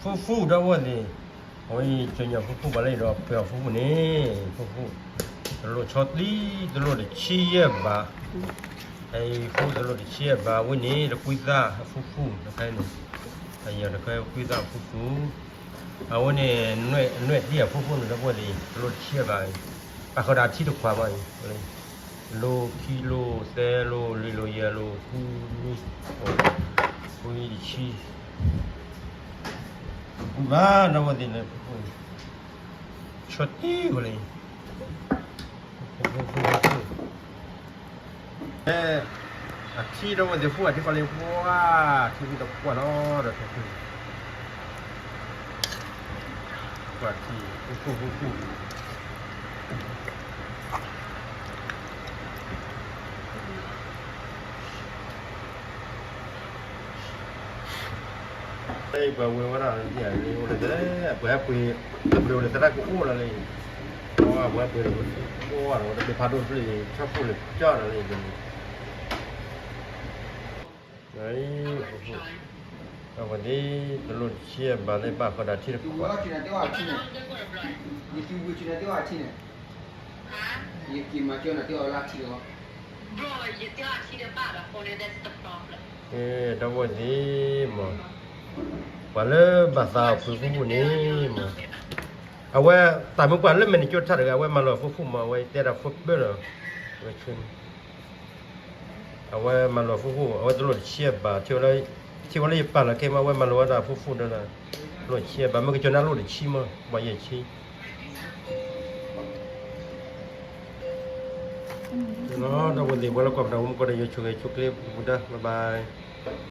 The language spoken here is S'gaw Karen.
ဖူဖူ ဒီပုၢ်ဝဲၢ်သ့ၣ်, အဝဲအံၤ ကညီဖူဖူ ပှၤလၢအံၤဒီးပှဲၤအီၤဖူဖူန့ၣ်, ဖူဖူ, တလိၣ်ဆီတံၢ် တလိၣ်တဆံယဲၢ်ဘး, အံၤဖူတလိၣ်တဆံယဲၢ်ဘး အဝဲန့ၣ် တကွံသၣ်အဖူဖူ တခါန့ၣ်, အယၤတခါကွံသၣ်အဖူဖူ, အဝဲန့ၣ် နွဲၣ်တံၢ်အဖူဖူန့ၣ် ဒီပုၢ်ဝဲၢ်သ့ၣ် တလိၣ်တဆံယဲၢ်ဘး, ပာ်ဃုာ်ဒီးအထံတခွးဘၣ်အံၤ လိၤခံလိၤသၢလိၤလွံၢ်လိၤယဲၢ်လိၤဃုနံၣ်, ဃုနံၣ်တဆံ, ဘၣ်ဒီပုၢ်ဝဲၢ်သ့ၣ်လၢ ဆီတံၢ်ဝဲလၢ, အထံဒီပုၢ်ဝဲၢ်သ့ၣ် ဖူအထံကီးလၢပှၢ်, ထံဖံဒီးပှၢ်လီၤဒီးထံဖံ, ပှၢ်ထံ, ဖူဖူဖူဖူ ပှၤဝဲဝဲဒၣ်လၢအိၣ်လၢ ပှၤဟဲပှ့ၤ, အပှ့ၤအိၣ်လၢသရၣ်ကအိၣ်လီၤလၢ, ပှၤဟဲပှ့ၤဒီး အိၣ်ဒီးတဘ့ၣ်ဖးဒိၣ်တဘ့ၣ် ဆီၣ်ဖှိၣ်လၢကၠီဒီးလၢ, အဝဲသ့ၣ် တလိၣ်တဆံဘၣ်လၢဘၣ်ဃီဒီးထံတခွး, ဒီပုၢ်ဝဲၢ်သ့ၣ်မး, ပှၤလၢဘၣ်သးအီၤဖူဖူန့ၣ်မး, အဝဲတၢ်မ့ၢ်ပှၤလၢမဲာ်နကၠိထါတဂၤ အဝဲမၤလီၤဖူဖူမး အဝဲတဲဒၣ်ဖူဖူဘၣ်လီၤ, အဝဲဆၢန့ၣ် အဝဲမၤလီၤဖူဖူ အဝဲတလိၣ်တဆံဘၣ်, ထံၣ်ဝဲလၢယပာ်လီၤခဲမး အဝဲမၤလီၤဝဲဒၣ်ဖူဖူဒီး, တလိၣ်တဆံဘၣ် မ့ၢ်ကကၠီနၢ်လိၣ်တဆံမး ပှၤယဲၢ်ဆံ, ဒီပုၢ်ဝဲၢ်သ့ၣ် ပှၤလၢကွၢ်ပတၢ်အိၣ်မူကိးဂၤဒဲး ယွၤဆိၣ်ဂ့ၤဆိၣ်ကျဲပူၤဒၣ် bye bye.